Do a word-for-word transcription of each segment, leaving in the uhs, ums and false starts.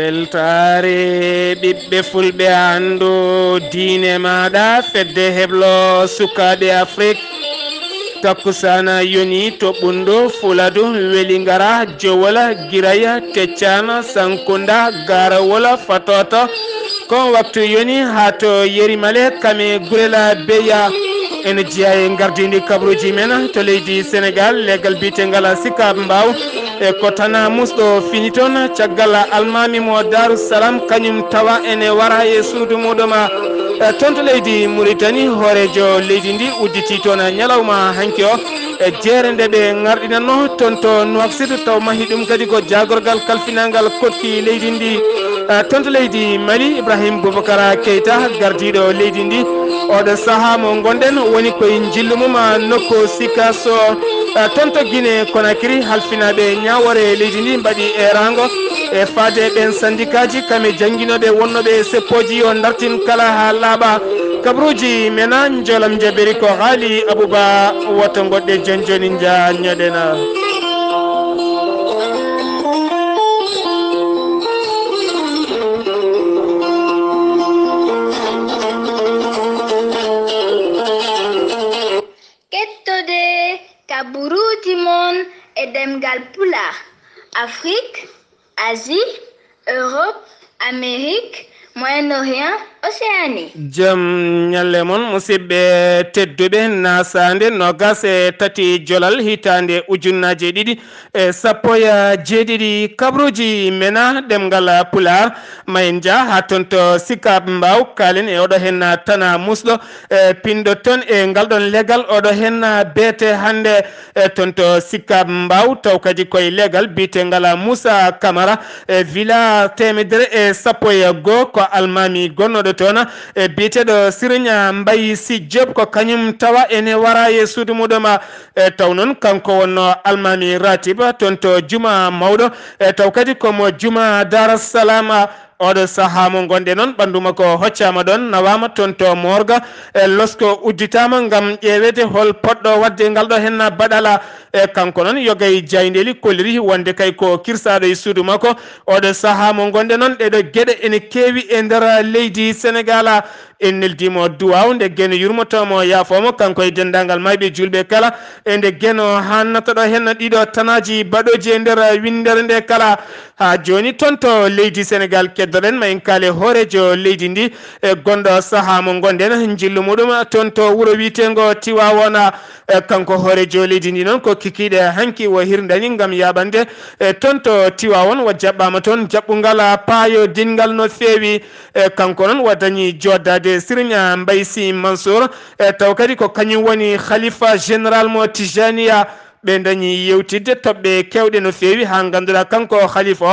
Weltaare ɓiɓɓe fulɓe, anndu diine maaɗa, fedde heblo sukaaɓe Afrik. Takkusaana yoni to Ɓundo, Fuladu, Welingara, Jowola, Giraya, Teccana, Sankunda, Garawola, Fatoto. Ko waktu yoni haa to Yerimale, Kame, Gurela, Beya. Ene jeyaa e ngardiindi kabaruuji men to leydi Senegal, leegal biyetengal Sicap Mbao. E ko Tana Musɗo fini toon, caggal almaami mo Daaru Salaam, kañum tawa ene wara e suudu muɗum, e, toon to leydi Muritani. Hooreejo leydi ndi udditi toon ñalawma hanki o, e jeere nde ɓe ŋarɗinanno toon to Nouakchott, taw mahi ɗum kadi ko jaagorgal kalfinaangal koɗki leydi ndi. E, toon to leydi Mali, Ibrahim Boubacar Keita, gardiiɗo leydi ndi, oɗo sahaa mo ngonɗen woni koye njillu mum, a, nokku Sikasso. A, toon to Guinée Conakry, halfinaaɓe ñaawoore leydi ndi mbaɗi eeraango e faade ɓeen sandikaaji, kame jannginooɓe wonnooɓe e seppooji, yo ndartin kala haa laaɓa. Kabaruuji mena, njoolam njaberi ko Haali Abuba, woto ngoɗɗe jooni jooni njaññoɗen. Kettode kabaruuji mon e ɗemngal Pulaar, Afrik, Asie, Europe, Amérique, Moyen-Orient, Océanie. Jam ñalle mon, musidɓe tedduɓe, nasaande noogas e tati jolal hitaande ujunnaaje ɗiɗi e sappo e jeeɗiɗi, kabaruuji mena ɗemngal Pulaar, ma en njah haa toon to Sicap Mbao, kaalen e oɗo heen Tana Musɗo, e pinɗo toon e ngal ɗoon leegal, oɗo heen beete hannde, e toon to Sicap Mbao, taw kadi koye leegal biyetengal Moussa Camara, e villa teemedere e sappo e goo, ko almaami gonnooɗo toon, e biyeteeɗo Siriñ Mbaye Sy Diop, ko kañum tawa ene wara e suudu muɗum, e taw noon kanko wonno almaami ratiba toon to juma mawɗo, e taw kadi ko mo juma Dar es Salaam. Oɗo sahaa mo ngonɗen noon, ɓanndu makko hoccaama ɗoon, nawaama toon to morgue, e losko udditaama ngam ƴeeweede hol poɗɗo waɗde ngal ɗo heen baɗala. E kanko noon, yogay jaayndeeli kolliri wonde kay ko kirsaaɗo e suudu makko. Oɗo sahaa mo ngonɗen noon, ɗeɗo geɗe ene keewi e nder leydi Senegaal. En neldiimo duwaaw nde Geno yurmotoomo, yaafoomo, kanko e denndaangal maayɓe juulɓe kala, e nde Geno haannata ɗo heen ɗiɗo tanaaji baɗooji e nder winndere nde kala. Haa jooni toon to leydi Senegaal keddoɗen, ma en kaale hooreejo leydi ndi, e gonɗo sahaa mo ngonɗen, njillu muɗum toon to wuro wiyeteengo Tiwaawoona. E kanko hooreejo leydi ndi noon ko kikiiɗe hanki o hirndani ngam yaaɓande, e toon to Tiwaawoon, o jaɓɓaama toon jaɓɓungal paayo dinngal no feewi. E kanko noon o dañi jooɗdaade Siriñ Mbaye Sy Mansour, e taw kadi ko kañum woni khalifa général mo Tijaniya. Ɓe dañi yewtidde toɓɓe keewɗe no feewi, haa ngannduɗaa kanko khalifa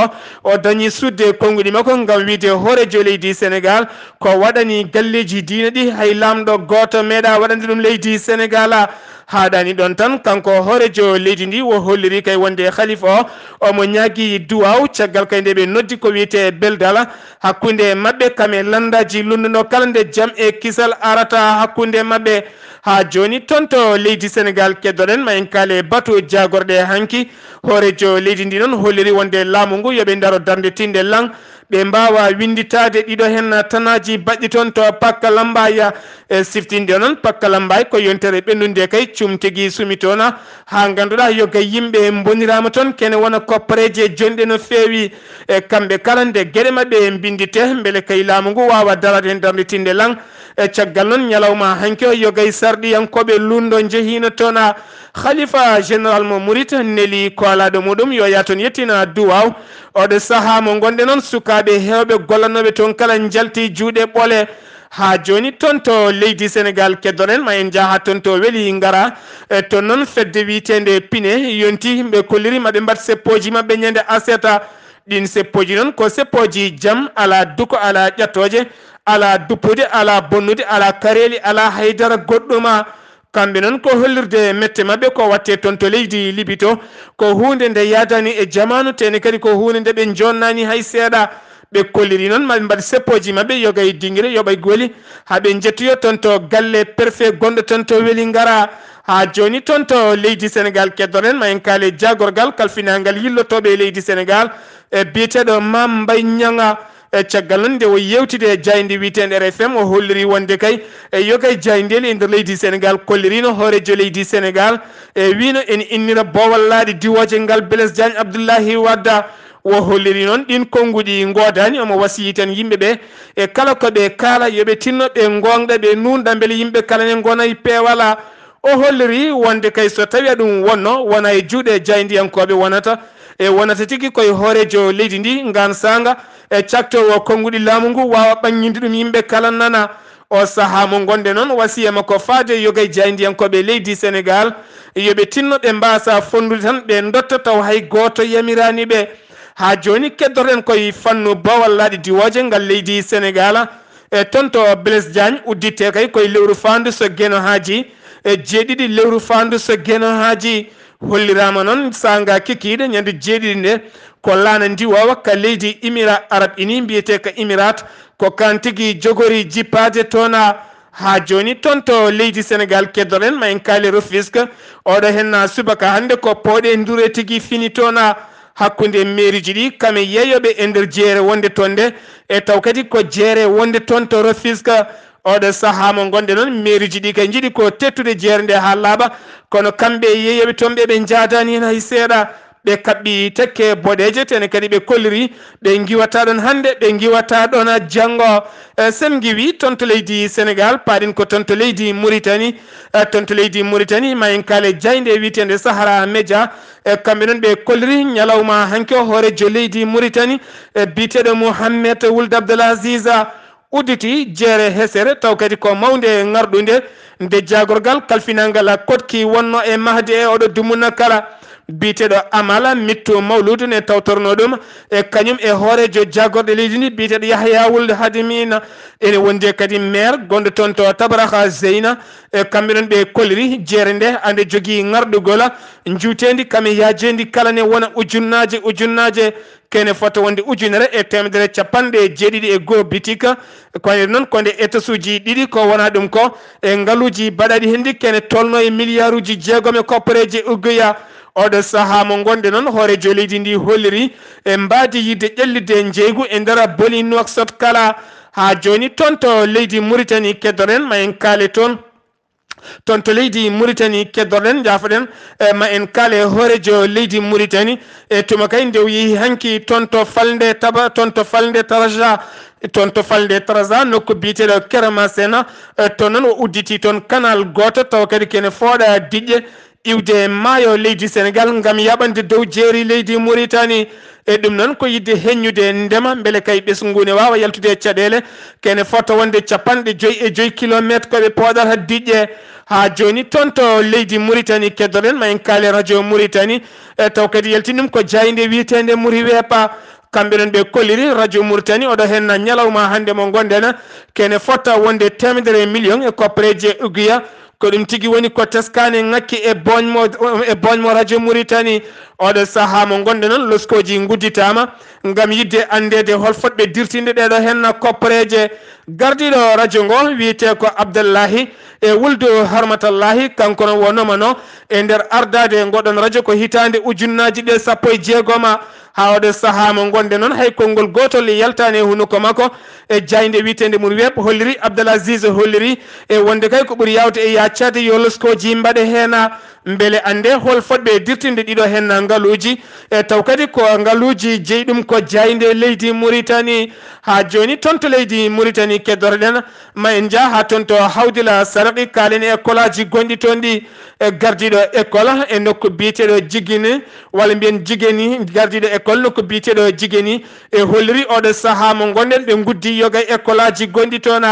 o, o dañi sudde konnguɗi makko ngam wiyde hooreejo leydi Senegaal ko waɗani galleeji diine ɗi hay laamɗo gooto meeɗaa waɗande ɗum leydi Senegaal. Haaɗaani ɗoon tan, kanko hooreejo leydi ndi o holliri kay wonde khalifa o, omo ñaagii duwaaw caggal kay nde ɓe noddi ko wiyetee beldal hakkunde maɓɓe, kam e lanndaaji lundunoo kala nde jam e kisal arata hakkunde maɓɓe. Haa jooni toon to leydi Senegaal keddoɗen, ma en kaale batu jaagorɗe hanki. Hooreejo leydi ndi noon holliri wonde laamu ngu yo ɓe ndaro darnde tinnde laŋ, ɓe mbaawa winnditaade ɗiɗo heen tanaaji baɗɗi toon to Pakka Lambaaya. E siftinde noon, Pakka Lambaay ko yontere ɓennunde kay cum tigi sumi toon, haa ngannduɗaa yoga yimɓe mboniraama toon, kene wona koppareeje jonɗe no feewi. E kamɓe kala nde geɗe maɓɓe mbinnditee, mbele kay laamu ngu waawa daraade heen darnde tinnde laŋ. E caggal noon, ñalawma hanki o, yogay sarɗiyankooɓe lunndo njehiino toon, a, khalifa général mo Murit neli koolaaɗo muɗum yo yaa toon yettina duwaaw. Oɗo sahaa mo ngonɗen noon, sukaaɓe heewɓe gollanooɓe toon kala njalti juuɗe ɓole. Haa jooni toon to leydi Senegaal keddoɗen, ma en njaha toon to Weli ngara. E toon noon, fedde wiyeteende Pine yonti, ɓe kolliri ma ɓe mbaɗ seppooji maɓɓe ñande aset. Ɗiin seppooji noon ko seppooji jam, alaa duko, alaa ƴattooje, alaa duppude, alaa bonnude, alaa kareeli, alaa haydara goɗɗum. Kamɓe noon ko hollirde mette maɓɓe ko waɗtee toon to leydi Libi to, ko huunde nde yaadaani e jamaanu, tee ne kadi ko huunde nde ɓe njoonnaani hay seeɗa. Ɓe kolliri noon ma ɓe mbaɗ seppooji maɓɓe, yoga e dingire, yoɓa e goli, haa ɓe njettoyoo toon to galle préfet gonɗo toon to Weli ngara. Haa jooni toon to leydi Senegaal, keddoɗen ma en kaale jaagorgal kalfinaangal yillotooɓe e leydi Senegaal, e biyeteeɗo Mame Mbaye Niang. E caggal noon nde o yeewtide e jaaynde wiyeteende R F M, o holliri wonde kay e yogay jaayndeeli e nder leydi Senegaal kolliriino hooreejo leydi Senegaal, e wiino ene innira boowal laaɗe diwooje ngal Blaise Diagne Abdoulaye Wade. O holliri noon ɗiin konnguɗi ngoodaani, omo wasiyi tan yimɓe ɓe e kala ko ɓe kaala, yo ɓe tinno ɓe ngoongɗa, ɓe nuunɗa, mbele yimɓe kala ne ngona e peewal. O holliri wonde kay so tawii ɗum wonno, wona e juuɗe jaayndiyankooɓe wonata, e wonata tigi koye hooreejo leydi ndi, ngaan saanga, e caktoowo konnguɗi laamu ngu waawa ɓannginde ɗum yimɓe kala nana. O sahaa mo ngonɗen noon, wasiya makko faade yogay jaayndiyankooɓe leydi Senegaal, yo ɓe tinno ɓe mbaasa fonndude tan, ɓe ndotta taw hay gooto yamiraani ɓe. Haa jooni keddoto-ɗen koye fannu boowal laaɗe diwooje ngal leydi Senegaal. E toon to Blaise Diagne udditte kay koye lewru faandu so Geno Haaji, e jeeɗiɗi lewru faandu so Geno Haaji. Holliraama noon saanga kikiiɗe ñande jeeɗiɗi nde ko laana ndiwoowa ka leydi Émirats Arabes Unis mbiyetee ka Émirats, ko kaan tigi jogori jippaade toon. Haa jooni toon to leydi Senegaal keddoɗen ma en kaali Rufisque. Oɗo henna subaka hannde ko pooɗe ndure tigi fini toon hakkunde meeruuji ɗi kame yeeyooɓe e nder jeere wonde toon nde, e taw kadi ko jeere wonde toon to Rufisque. Oɗo sahaa mo ngonɗen noon, meeruuji ɗi kay njiɗi ko teettude jeere nde haa laaɓa, kono kamɓe yeeyooɓe toon ɓe, ɓe njaadaani heen hay seeɗa. Ɓe kaɓɓi tekke boɗeeje, tene kadi ɓe kolliri ɓe ngiwataa ɗoon hannde, ɓe ngiwataa ɗoon janngo. E sen ngiwii toon to leydi Senegaal, paaɗen ko toon to leydi Muritani. E toon to leydi Muritani, ma en kaale jaaynde wiyeteende Sahara Media. E kamɓe noon ɓe kolliri ñalawma hanki o hooreejo leydi Muritani, e biyeteeɗo Mohammed Wuld Abdel Aziz, udditi jeere hesere, taw kadi ko mawnde ŋarɗunde, nde jaagorgal kalfinaangal koɗki wonno e mahde e oɗo dumunna kala. Biyeteeɗo Amala Mittu Mawludu ne tawtornoo ɗum, e kañum e hooreejo jaagorɗe leydi ndi biyeteeɗo Yahya Wuld Hadimina. Ene wondi kadi maire gonɗo toon to Tabaraha Zeyna. E kamɓe ɗon ɓe kolliri jeere nde, ande jogii ŋarɗugol njuuteendi kame yaajeendi kala ne wona ujunnaaje, ujunnaaje, kene fota wonde ujunere e teemedere capanɗe jeeɗiɗi e goo bitik. Ko wayno noon ko nde étagesuuji ɗiɗi ko wona ɗum ko e ngaluuji baɗaaɗi henndi kene tolno e miliyaaruuji jeegom e koppareeje ugguya. Oɗo sahaa mo ngonɗe noon, hooreejo leydi ndi holliri e mbaadi yiɗde ƴellitde njeeygu e nder boli Nouakchott kala. Haa jooni toon to leydi Muritani keddoren ma en kaale toon. Toon to leydi Muritani keddoren, njaafoɗen, e ma en kaale hooreejo leydi Muritani. E tuma kay nde o yehi hanki toon to falnde taba, toon to falnde Taraja, toon to falnde Taraja, nokku biyeteeɗo Keramasena. E toon noon o udditi toon kanal gooto, tawa kadi kene fooɗa diƴƴe iwde maayo leydi Senegaal ngam yaɓande dow jeeri leydi Muritani. E ɗum noon ko yiɗde heññude ndema, mbele kay ɓesngu ne waawa yaltude e caɗeele, kene fota wonde capanɗe joy e joy kilomeetre ko ɓe pooɗata diƴƴe. Haa jooni toon to leydi Muritani keddoɗen, ma en kaale radio Muritani, e taw kadi yaltini ɗum ko jaaynde wiyeteende Muri Weepa. Kamɓe ɗon ɓe kolliri radio Muritani, oɗo henna ñalawma hannde mo ngonɗen, kene fota wonde teemedere million e koppareeje uguya. Ko ɗum tigi woni ko teskaani ŋakki e booñmo, e booñmo radio Muritani. Oɗo sahaa mo ngonɗen noon, loskooji ngudditaama ngam yiɗde anndeede hol fotɓe dirtinde ɗeeɗo henna koppareeje. Gardiiɗo radio ngo wiyetee ko Abdallahi e wuldu Harmatallahi, kanko noon wonoma no e nder ardaade ngoɗon radio ko hitaande ujunnaaji ɗe sappo e jeegoma. Haa oɗo sahaa mo ngonɗen noon, hay konngol gootol yaltaani e hunuko makko. E jaaynde wiyeteende Muri Weepa holliri, Abdel Aziz holliri, e wonde kay ko ɓuri yaawde e yaaccade yo loskooji mbaɗe heen, mbele annde hol fotɓe dirtinde ɗiɗo heen ngaluuji. E taw kadi ko ngaluuji jeyi ɗum ko jaaynde leydi Muritani. Haa jooni toon to leydi Muritani keddotoɗen, ma en njah haa toon to Hawdila Saraqi, kaalen e ekolaaji gonɗi toon ɗi. E gardiiɗo école e nokku biyeteeɗo Jigini, walla mbiyen Jigeni, gardiiɗo école nokku biyeteeɗo Jigeni, e holliri oɗo sahaa mo ngonɗen ɓe nguddi yoga e ekolaaji gonɗi toon,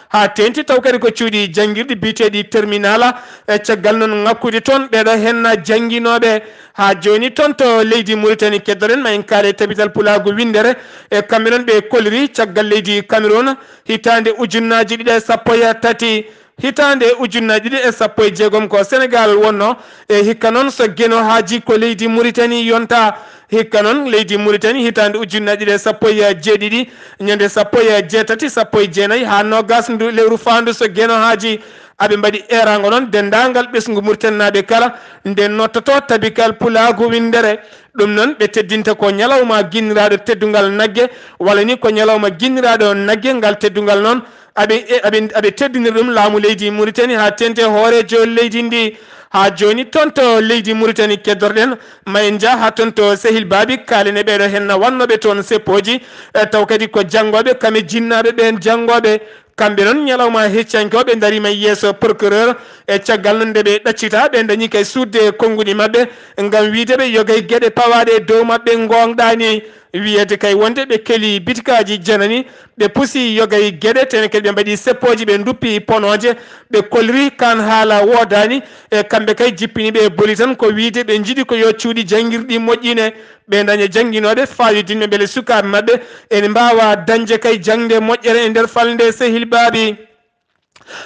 haa teeŋti taw kadi ko cuuɗi janngirɗi biyeteeɗi terminal. E caggal noon ŋakkude toon ɓeeɗo henna jannginooɓe. Haa jooni toon to leydi Muritani keddoɗen, ma en kaale tabital pulaagu winndere. E kamɓe noon ɓe kolliri caggal leydi Cameroun, hitaande ujunnaaji ɗiɗi e sappo e tati. Hitaande ujunnaaji ɗiɗi e sappo e jeegom ko Senegaal wonno, e hikka noon so Geno Haaji ko leydi Muritani yonta. Hikka noon leydi Muritani hitaande ujunnaaji ɗiɗi e sappo e jeeɗiɗi, ñande sappo e jeetati, sappo e jeenayi haa noogas ndu lewru faandu so Geno Haaji aɓe mbaɗi eeraango noon denndaangal ɓesngu Muritaninaaɓe kala nde nottoto tabikal pulaagu winndere. Ɗum noon ɓe teddinta ko ñalawma ginniraaɗo teddungal nagge, walla ni ko ñalawma ginniraaɗo nagge. Ngal teddungal noon aɓe, e, aɓe, aɓe teddiniri ɗum laamu leydi Muritani haa teeŋti hooreejo leydi ndi. Haa jooni toon to leydi Muritani keddorɗen, ma en njah haa toon to Sehil Baabi, kaalen e ɓeeɗo heen wannooɓe toon seppooji, e, taw kadi ko janngooɓe, kam e jinnaaɓe ɓeen janngooɓe. Kamɓe noon ñalawma heccankooɓe ndariima yeeso procureur, e caggal noon nde ɓe ɗaccita, ɓe ndañi kay suuɗde konnguɗi maɓɓe ngam wiyde ɓe yo kay geɗe pawaaɗe e dow maɓɓe ngoongɗaani. Wiyeede kay wonde ɓe keli bitikaaji janani, ɓe pusi yo kay geɗe, teeŋti kadi ɓe mbaɗi seppooji, ɓe nduppi ponooje, ɓe koliri kaan haala woodaani. E kamɓe kay jippini ɓe boli tan ko wiyde ɓe njiɗi ko yo cuuɗi janngirɗi moƴƴine, ɓe ndaña jannginooɓe fayodinɓe mbele sukaaɓe maɓɓe ene mbaawa dañde kay jaŋde moƴƴere e nder falnde Sehil Baabi.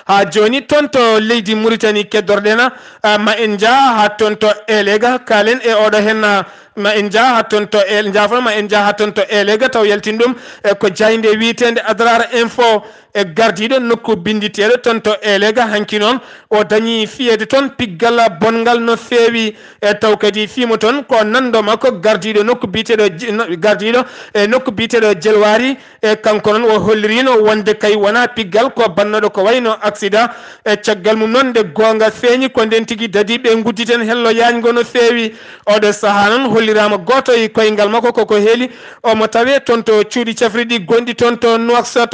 Haa jooni toon to leydi Muritani keddorɗen, ah, ma en njah haa toon to Elega, kaalen e oɗo heen, ah, ma en njah haa toon to El-, njaafo, ma en njah haa toon to Elega taw yaltin ɗum, e ko jaaynde wiyeteende Adrar Info, e gardiiɗo nokku binnditeeɗo toon to Elega hanki noon o dañi fiyeede toon piggal bonngal no feewi, e taw kadi fii mo toon ko nanndo makko gardiiɗo nokku biyeteeɗo Je-, no-, gardiiɗo e nokku biyeteeɗo Jelwaari. E kanko noon o holliriino wonde kay wonaa piggal, ko bannooɗo ko wayno accident. E caggal mum noon nde goonga feeñi ko ndeen tigi dadi ɓe ngudditen hello yaajngo no feewi. Oɗo sahaa noon holliraama gooto e koyngal makko koko heeli omo tawee toon to cuuɗi cafrirɗi gonɗi toon to Nouakchott.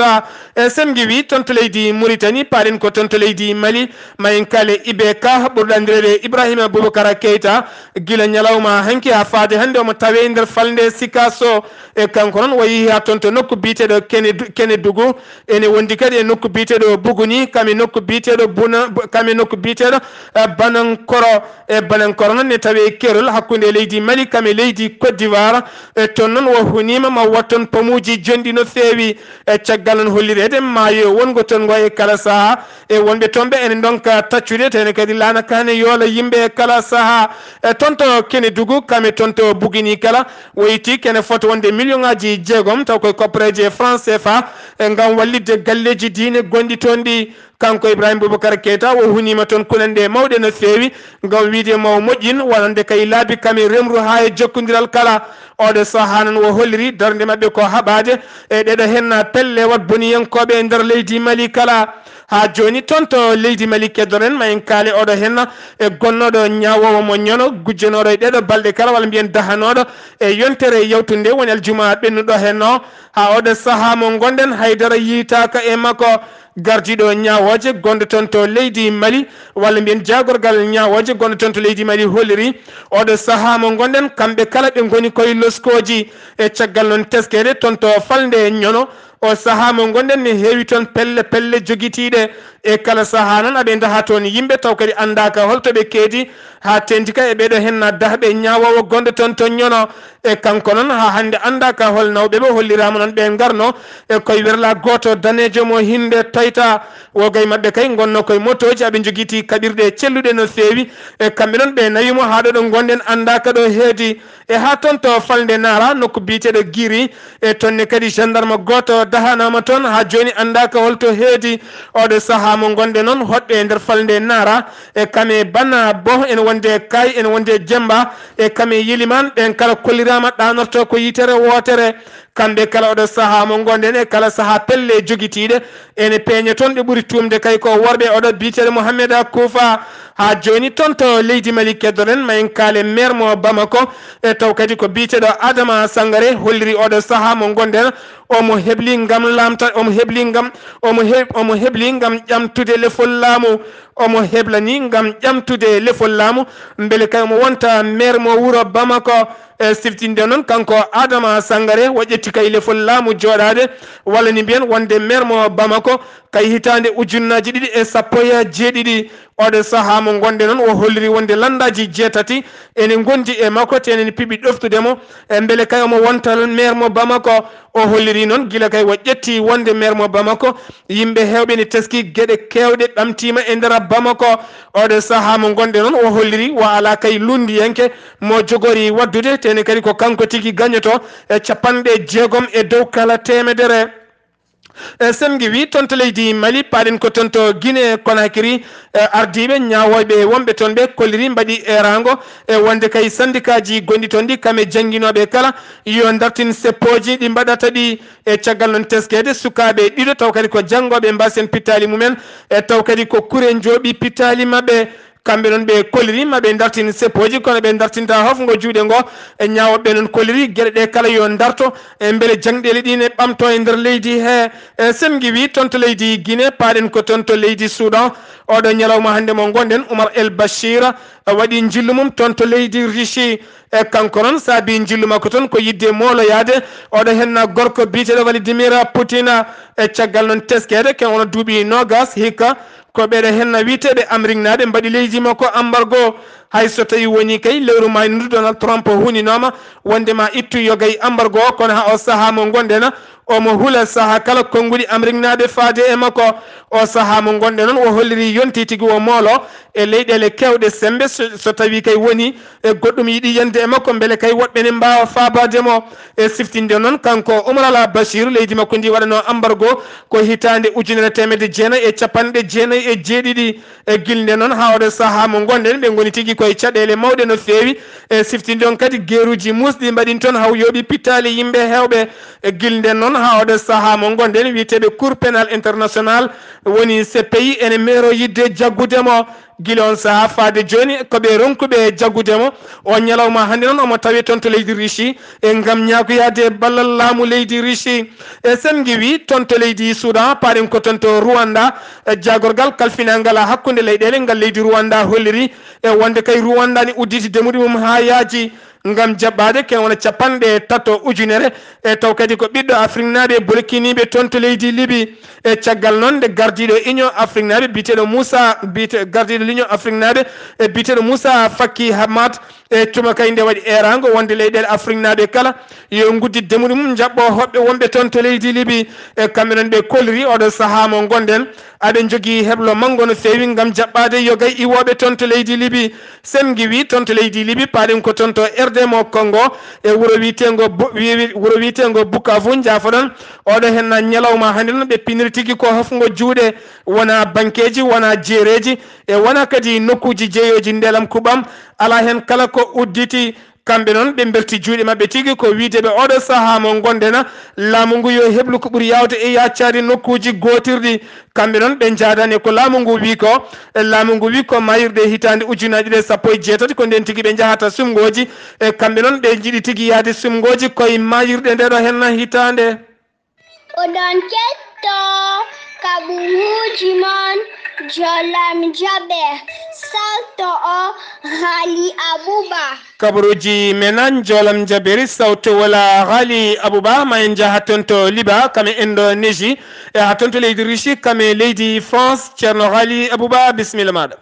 E sen ngiwi toon to leydi Muritani, paalen ko toon to leydi Mali, ma en kaale I B K ɓurɗo anndireede Ibrahima Boubacar Keita. Gila ñalawma hanki haa faade hannde omo tawee e nder falnde Sikasso. E kanko noon o yehi haa toon to nokku biyeteeɗo Kene-, Kenedugu. Ene wondi kadi e nokku biyeteeɗo Buguni, kam e nokku biyeteeɗo Buna-, Bu-, kam e nokku biyeteeɗo, eh, Banankoro. E Banankoro noon ne tawee keerol hakkunde leydi Mali kam e leydi Côte d'Ivoire. E toon noon o huniima ma waɗ toon pomuuji jonɗi no feewi. E caggal noon hollireede maayo wonngo toon ngo e kala sahaa. E wonɓe toon ɓe ene ndonka taccude, teeŋti kadi laana kaane yoola yimɓe e kala sahaa. E toon to Kenedugu, kam e toon to Buguni kala, o itti kene fota wonde million ŋaaji jeegom, taw koye koppareeje franc C F A, e ngam wallitde galleeji diine gonɗi toon ɗi. Kanko Ibrahima Boubacar Keita, o huniima toon kunanɗe mawɗe no feewi, ngam wiyde ma o moƴƴin, wonande kay laabi kam e remru haa e jokkondiral kala. Oɗo sahaa noon o holliri darnde maɓɓe ko haɓaade e ɗeɗo heen pelle waɗ boniyankooɓe e nder leydi Mali kala. Haa jooni toon to leydi Mali keddoren, ma en kaale oɗo heen e gonnooɗo ñaawoowo mo ñono, gujjanooɗo e ɗeɗo balɗe kala, walla mbiyen dahanooɗo e yontere yawtunde, woni aljuma ɓennuɗo heen o. Haa oɗo sahaa mo ngonɗen, haydara yiytaaka e makko. Gardiiɗo ñaawooje gonɗo toon to leydi Mali, walla mbiyen jaagorgal ñaawooje gonɗo toon to leydi Mali holliri, oɗo sahaa mo ngonɗen, kamɓe kala ɓe ngoni koye loskooji. E caggal noon teskeede toon to falnde ñono, o sahaa mo ngonɗen ne heewi toon pelle pelle jogitiiɗe. E kala sahaa noon aɓe ndaha toon yimɓe taw kadi anndaaka holto ɓe keedi, haa teeŋti kay e ɓeɗo heen dahɓe ñaawoowo gonɗo toon to ñono. E kanko noon haa hannde anndaaka hol nawɓe ɓe holliraama noon ɓe ngarno e koye werla gooto daneejo mo hinde toyta. Wogay maɓɓe kay ngonno koye motooji aɓe njogiti kaɓirɗe celluɗe no feewi. E kamɓe noon ɓe nawi mo haa ɗo ɗo ngonɗen anndaaka ɗo heedi. E haa toon to falnde Naara nokku biyeteeɗo Giri. E toon ne kadi gendarme gooto dahanaama toon haa jooni anndaaka holto heedi. Oɗo sahaa mo ngonɗen noon hoɗɓe e nder falnde Naara. E kame bana boh ene wonde kay ene wonde jemba. E kame yilimaan ɓen kala kolliraama ɗanorto ko yitere wootere. Kamɓe kala oɗo sahaa mo ngonɗen e kala sahaa pelle jogitiiɗe ene peeña toon ɓe ɓuri tuumde kay ko worɓe oɗo biyeteeɗo Mohamed Kufa. Haa jooni toon to leydi Mali keddoɗen ma en kaale maire mo Bamako e taw kadi ko biyeteeɗo Adama Sangare holliri oɗo sahaa mo ngonɗen omo hebli ngam laamta omo hebli ngam omo he omo hebli ngam ƴamtude lefol laamu. Omo heblani ngam ƴamtude lefol laamu mbele kay omo wonta maire mo wuro Bamako. E siftinde noon kanko Adama Sangare o ƴetti kay lefol laamu jooɗaade walla ni mbiyen wonde maire mo Bamako kay hitaande ujunnaaji ɗiɗi e sappo e jeeɗiɗi. Oɗo sahaa mo ngonɗen noon o holliri wonde lanndaaji jeetati ene ngondi e makko te ene piɓi ɗoftude mo e mbele kay omo wonta maire mo Bamako. O holliri noon gila kay o ƴetti wonde maire mo Bamako yimɓe heewɓe ne teski geɗe keewɗe ɓamtiima e nder Bamako. Oɗo sahaa mo ngonɗen noon o holliri o alaa kay lunndiyanke mo jogori waɗdude te ene kadi ko kanko tigi gañoto e capanɗe jeegom e dow kala teemedere. E Semgi wi toon to leydi Mali, paaɗen ko toon to Guinée Conakry, e ardiiɓe ñaawooɓe wonɓe toon ɓe kolliri mbaɗi eeraango e wonde kay sandikaaji gonɗi toon ɗi kam e jannginooɓe kala yo ndartin seppooji ɗi mbaɗata ɗi. E caggal noon teskeede sukaaɓe ɗiɗo taw kadi ko janngooɓe mbaasen pittaali mumen, e taw kadi ko kure njooɓi pittaali maɓɓe. Kamɓe noon ɓe kolliri ma ɓe ndartin seppooji kono ɓe ndartinta hofngo juuɗe ngo. E ñaawooɓe noon kolliri geɗe ɗe kala yo ndarto, e mbele jangɗeele ɗi ne ɓamto e nder leydi he. E Semgi wi toon to leydi Guinée, paaɗen ko toon to leydi Soudan. Oɗo ñalawma hannde mo ngonɗen, Oumar El Bachir waɗi njillu mum toon to leydi Russie. E kanko noon saabi njillu makko toon ko yidde mooloyaade oɗo henna gorko biyeteeɗo Vladimir Poutine. E caggal noon teskeede ken wona duuɓi noogas hikka, ko ɓeɗo henna wiyeteeɓe Ameriknaaɓe mbaɗi leydi makko ambargo. Hay so tawi woni kay lewru mayndu Donald Trump huninooma wonde ma ittu yogay ambargo o, kono ha o saha mo ngonɗen omo hula saha kala konnguɗi Ameriknaaɓe faade e makko. O saha mo ngonɗen noon o holliri yonti tigi o moolo e leyɗeele kewɗe sembe so, so tawi kay woni e goɗɗum yiɗi yande e makko mbele kay woɗɓe ne mbaawa faabaade mo. E siftinde noon kanko Oumar Al Bachir leydi makko ndi waɗano ambargo ko hitaande ujunere teemedde jeenayi e capanɗe jeenayi e jeeɗiɗi. E gilnde noon ha oɗo saha mo ngonɗen ɓe ngoni tigi koye caɗeele mawɗe no feewi. E siftinde on kadi geeruji muusɗi mbaɗin toon haw yooɓi pittaali yimɓe heewɓe. E gilnde noon ha oɗo saha mo ngonɗen wiyeteeɓe Cour pénal international woni C P I ene meero yidde jaggude mo. Gila on saha faade jooni ko ɓe ronkuɓe jaggude mo. O ñalawma hannde noon omo tawe toon to leydi Russie e ngam ñaagoyaade ballal laamu leydi Russie. E Semgi wi toon to leydi Soudan, paaɗen ko toon to Rwanda. E jaagorgal kalfinangal hakkunde leyɗeele ngal leydi Rwanda holliri e wonde kay Rwanda ne udditi demuɗi mum haa yaaji ngam jaɓɓaade ken wona capanɗe tato ujunere. E taw kadi ko ɓiɗɗo Afriknaaɓe bolkiniiɓe toon to leydi Libi. E caggal noon nde gardiiɗo Union Afriknaaɓe biyeteeɗo Moussa, biyete-, gardiiɗo l'Union Afriknaaɓe e biyeteeɗo Moussa Faki Hamat e tuma kay nde waɗi eeraango wonde leyɗeele Afriknaaɓe kala yo nguddit demuɗi mum njaɓɓo hoɓɓe wonɓe toon to leydi Libi. E kamɓe noon ɓe kolliri oɗo saha mo ngonɗen aɓe njogii heblo manngo no feewi ngam jaɓɓaade yogay iwooɓe toon to leydi Libi. Semgi wi toon to leydi Libi, paaɗen ko toon to R D mo Congo, e wuro wiyeteengo Bu-, wi-, wi-, wuro wiyeteengo Bukavu, njaafoɗon. Oɗo henna ñalawma hannde noon ɓe piniri tigi ko hofngo juuɗe, wona bankeeji, wona jeereeji, e wona kadi nokkuuji jeeyooji ndelam kuɓam. Alaa heen kala ko udditi. Kamɓe noon ɓe mbelti juuɗe maɓɓe tigi ko wiide ɓe oɗo saha mo ngonɗen, laamu ngu yo heblu ko ɓuri yaawde e yaacaade nokkuuji gootirɗi. Kamɓe noon ɓe njaadani ko laamu ngu wi ko. Laamu ngu wi ko maayirɗe hitaande ujunaaji ɗiɗi e sappo e jeetati ko ndeen tigi ɓe njahata sumngooji. E kamɓe noon ɓe njiɗi tigi yahde sumngooji koye maayirɗe nde ɗo henna hitaande. Oɗon ketto kaɓuuji mon Jolam Jaɓe, salto o Haali Abuba. Kabaruuji men an Jolam Jaɓeeri sawto wala Haali Abuba ma en njaha toon to Liba kam e Indonesie e haa toon to leydi Russie kam e leydi France. Ceerno Haali Abuba, bisimilla maaɗa.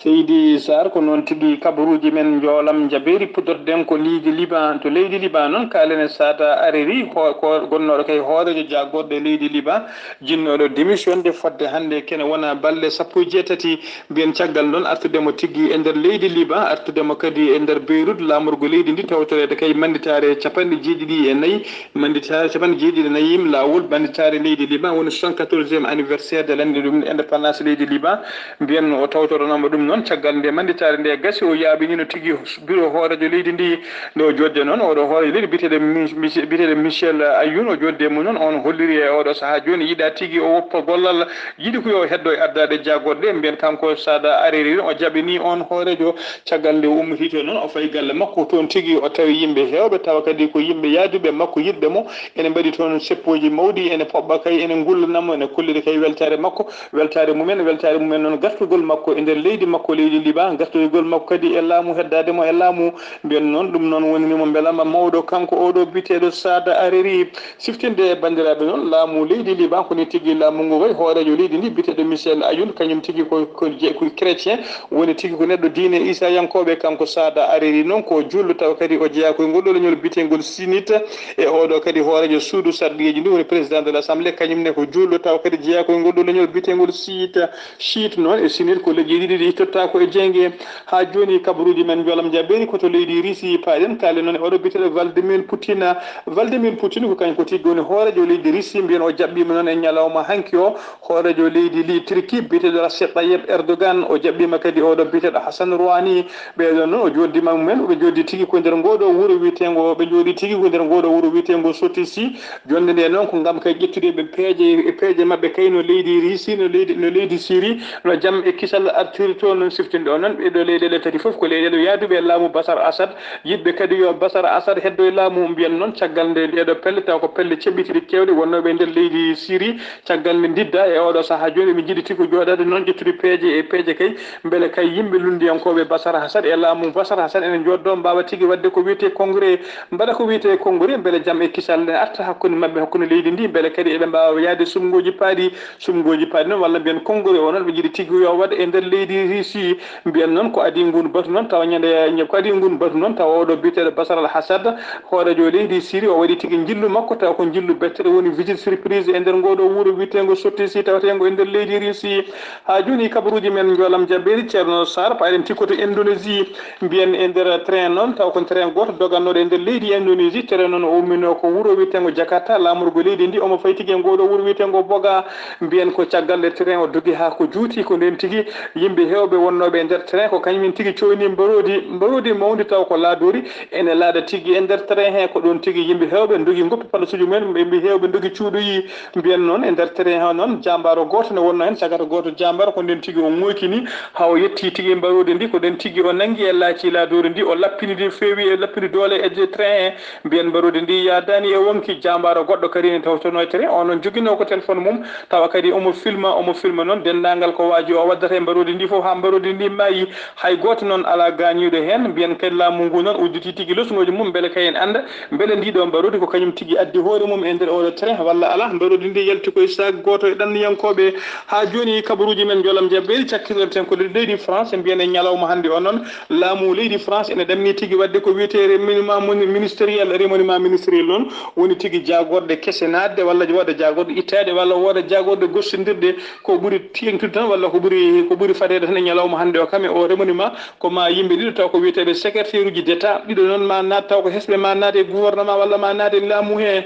Seydi Saar, ko noon tigi kabaruuji men njoolam njabeeri puɗɗotoɗen ko leydi Liban. To leydi Liban noon kaalen e Saada Ariri, ho-, ko gonnooɗo kay hooreejo jaagorɗe leydi Liban, jinnooɗo démissionde fodde hannde kene wona balɗe sappo e jeetati. Mbiyen caggal noon artude mo tigi e nder leydi Liban, artude mo kadi e nder Beirut, laamorgo leydi ndi tawtoreede kay mannditaare capanɗe jeeɗiɗi e nayi, mannditaare capanɗe jeeɗiɗi e nayi laawol, mannditaare leydi Liban woni soixante-quatorzième anniversaire de l'année de l'indépendance leydi Liban. Mbiyen o tawtoronoma ɗum noon, caggal nde mannditaare nde gasi, o yaaɓinino tigi biro hooreejo leydi ndi. Nde o jodde noon, oɗo hooreejo leydi biyeteeɗo Mi-, Mi-, biyeteeɗo Michel Ayoun, o jodde mum noon, on holliri e oɗo sahaa jooni yiɗa tigi o woppa gollal, yiɗi ko yo heddo e ardaade jaagorɗe. Mbiyen kanko Saada Ariri o jaɓini on hooreejo. Caggal nde o ummiti toon noon, o fayi galle makko toon tigi, o tawi yimɓe heewɓe, tawa kadi ko yimɓe yaaduɓe makko, yiɗɓe mo, ene mbaɗi toon seppooji mawɗi, ene poɓɓa kay, ene ngullanamo, ene kolliri kay weltaare makko. Weltaare mumen, weltaare mumen noon gartugol makko e nder leydi makko, leydi Liban, gartugol makko kadi e laamu, heddaade mo e laamu. Mbiyen noon, ɗum noon wonani mo mbelama mawɗo, kanko oɗo biyeteeɗo Saada Ariri. Siftinde e banndiraaɓe noon, laamu leydi Liban ko ni tigi laamu ngu wayi. Hooreejo leydi ndi biyeteeɗo Michel Ayoun, kañum tigi ko, ko je-, ko chrétien, woni tigi ko neɗɗo diine Iisayankooɓe. Kanko Saada Ariri noon ko juulɗo, tawa kadi o jeyaa ko e ngol ɗo leñol biyeteengol Sinit. E oɗo kadi hooreejo suudu sarɗiyeeji ndu woni président de l'Assemblée, kañum ne ko juulɗo, tawa kadi jeyaa ko e ngol ɗo leñol biyeteengol Siit. Siit noon e Sinit ko leƴƴi ɗiɗi ɗi ta ko e jeynge. Haa jooni, kabaruuji men njolam jaɓɓeeri ko to leydi Risi paaɗen. Kaalen noon e oɗo biyeteeɗo Vladimir Putin. Vladimir Putin ko kañum ko tigi woni hooreejo leydi Risi. Mbiyen o jaɓɓiima noon e ñalawma hanki o hooreejo leydi li Turki biyeteeɗo Recep Tayyip Erdogan. O jaɓɓiima kadi oɗo biyeteeɗo Hassan Rouhani. Ɓeeɗo noon o jooɗdiima mumen, ɓe njooɗdi tigi ko nder ngooɗo wuro wiyeteengo, ɓe njooɗi tigi ko nder ngooɗo wuro wiyeteengo Sotisi. Jonde nde noon ko ngam kay ƴettude ɓe peeje, e peeje maɓɓe kay no leydi Risi, no leydi, no leydi Siri, no jam e kisal artiri to. Noon siftinde o noon, ɗeɗo leyɗeele tati fof ko leyɗeele yaaduɓe e laamu Basar Asad, yiɗɓe kadi yo Basar Asad heddo e laamu. Mbiyen noon caggal nde ɗeɗo pelle, taw ko pelle ceɓɓitiɗi kewɗe wonnooɓe e nder leydi Siri, caggal nde ndidda e oɗo sahaa jooni, ɓe njiɗi tigi ko jooɗaade noon ƴettude peeje e peeje kay, mbele kay yimɓe lunndiyankooɓe Basar Asad e laamu Basar Asad ene njooddoo mbaawa tigi waɗde ko wiyetee congrès, mbaɗa ko wiyetee congrès, mbele jam e kisal ne arta hakkunde maɓɓe, hakkunde leydi ndi, mbele kadi eɓe mbaawa yahde suɓngooji paaɗi, suɓngooji paaɗi noon, walla mbiyen congrès o noon, ɓe njiɗi tigi yo waɗ e nder leydi Russie. Mbiyen noon ko adii nguun batu noon, tawa ñande, ko adii nguun batu noon, tawa oɗo biyeteeɗo Basar al Asad, hooreejo leydi Siri, o waɗi tigi njillu makko, tawa ko njillu bettere woni visite surprise e nder ngooɗo wuro wiyeteengo Sotisi, taweteengo e nder leydi Russie. Haa jooni, kabaruuji men njoolam jaɓɓeeri, Ceerno Sarr, paaɗen tigi ko to Indonésie. Mbiyen e nder train noon, taw ko train gooto dogannooɗo e nder leydi Indonésie. Train noon o umminoo ko wuro wiyeteengo Jakarta, laamorgo leydi ndi, omo fayi tigi e ngooɗo wuro wiyeteengo Boga. Mbiyen ko caggal nde train o dogi haa ko juuti, ko ndeen tigi yimɓe heewɓe wonnooɓe e nder train, ko kañum en tigi cooyni mbaroodi, mbaroodi mawndi taw ko laadoori, ene laada tigi e nder train he. Ko ɗoon tigi yimɓe heewɓe ndogi ngoppi palasuuji mumen, yimɓe heewɓe ndogi cuuɗoyi. Mbiyen noon, e nder train he noon, jaambaaro gooto ne wonnoo heen, cagata gooto jaambaaro, ko ndeen tigi o ŋoykini, haa o yetti tigi e mbaroodi ndi, ko ndeen tigi o nanngi e laaci laadoori ndi, o lappini ndi feewi, e lappini doole e train he. Mbiyen mbaroodi ndi yaadaani e woŋki, jaambaaro goɗɗo kadi ne tawtonoo e train, o noon joginoo ko téléphone mum, tawa kadi omo filma, omo filma noon denndaangal ko waaji o waddata e mbaroodi ndi fof, haa mbaroodi ndi maayi. Hay gooto noon alaa gaañiiɗo heen. Mbiyen kadi laamu ngu noon udditi tigi leçon-ŋooji mum, mbele kay en annda mbele ndii ɗoo mbaroodi ko kañum tigi addi hoore mum e nder oo ɗoo train walla alaa. Mbaroodi ndi yalti koye sac gooto e ɗanniyankooɓe. Haa jooni, kabaruuji men njoolam jaɓɓeeri, cakkitoɗen ko leydi France. Mbiyen e ñalawma hannde o noon, laamu leydi France ene ɗamni tigi waɗde ko wiyetee remaniement moni-, ministériel. Remaniement ministériel noon woni tigi jaagorɗe kese naatde walla wooda jaagorɗe ittaade walla wooda jaagorɗe gostondirɗe. Ko ɓuri teeŋtude tan walla ko ɓuri, ko ɓuri fadeede tan e ñalawma hannde o kam e o remaniement, ko ma yimɓe ɗiɗo taw ko wiyeteeɓe secrétaire uji d'État, ɗiɗo noon ma naat taw ko hesɓe ma naat e gouvernement walla ma naat e laamu he.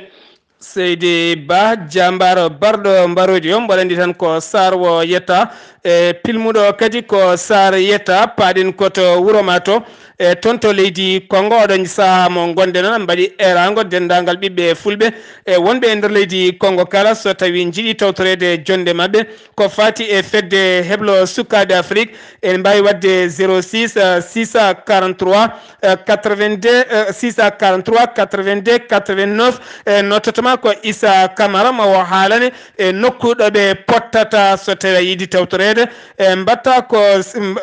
Seydi Ba, jaambaaro barɗo mbaroodi o, mboɗo anndi tan ko Saar wo yetta, e pilmuɗo kadi ko Saar yetta, paaɗen ko to wuro ma to, e toon to leydi Kongo. Oɗon sahaa mo ngonɗen noon, mbaɗi eeraango denndaangal ɓiɓɓe fulɓe e wonɓe e nder leydi Kongo kala, so tawi njiɗi tawtoreede jonnde maɓɓe ko faati e fedde heblo sukaaɓe Afrik, ene mbaawi waɗde zéro six, euh, six cent quarante-trois, euh, quatre-vingt-deux, euh, six cent quarante-trois, quatre-vingt-deux, quatre-vingt-neuf, euh, notatama ko Issa Camara, ma o haalane e nokku ɗo ɓe pottata so tawi a yiɗi tawtoreede. E mbatta ko,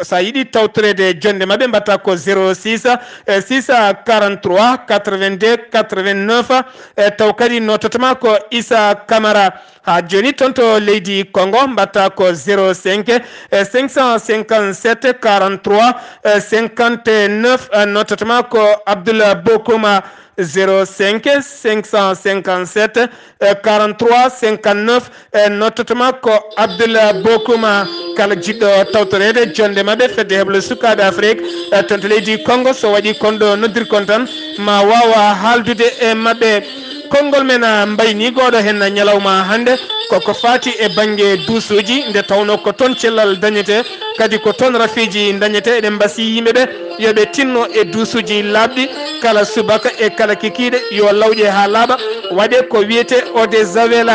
so a yiɗi tawtoreede jonnde maɓɓe, mbatta ko zéro six, euh, six cent quarante-trois, quatre-vingt-deux, quatre-vingt-neuf, euh, taw kadi notatama ko Issa Camara. Haa jooni toon to leydi Kongo, mbatta ko zéro cinq, eh, cinq cent cinquante-sept, quarante-trois, eh, cinquante-neuf, eh, notatama ko Abdoul Bokouma, zéro cinq, cinq cent cinquante-sept, eh, quarante-trois, cinquante-neuf, eh, notatama ko Abdoul Bokouma. Kala jiɗɗo tawtoreede jonnde maɓɓe fedde heblo sukaaɓe Afrik, eh, toon to leydi Kongo, so waɗi kon ɗo noddirkon tan, ma waawa haaldude e maɓɓe. Konngol men, ah, mbayniigo ɗo heen ñalawma hannde, koko faati e bannge duusuuji, nde tawnoo ko toon cellal dañetee, kadi ko toon rafiiji dañetee. Eɗen mbasii yimɓe ɓe yo ɓe tinno e duusuuji laaɓɗi kala subaka e kala kikiiɗe, yo lawƴe haa laaɓa, waɗee ko wiyetee eau de javel.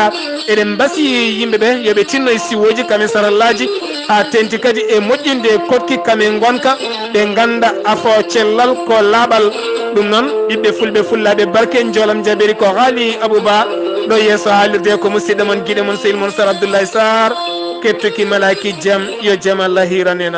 Eɗen mbasii yimɓe ɓe yo ɓe tinno e siwooji kam e sarallaaji, haa teeŋti kadi e moƴƴinde koɗki kam e ngonka, ɓe ngannda afo cellal ko laaɓal. Ɗum noon, ɓiɓɓe fulɓe, fullaaɓe barke, njoolam jaɓeeri ko Haali Abou Ba, ɗo yeeso haalirde ko musidɗo mon, giɗo mon, sehil mon Sar Abdoulaye Sarr, kettuki malaaki jam, yo jam Allah hiiran en.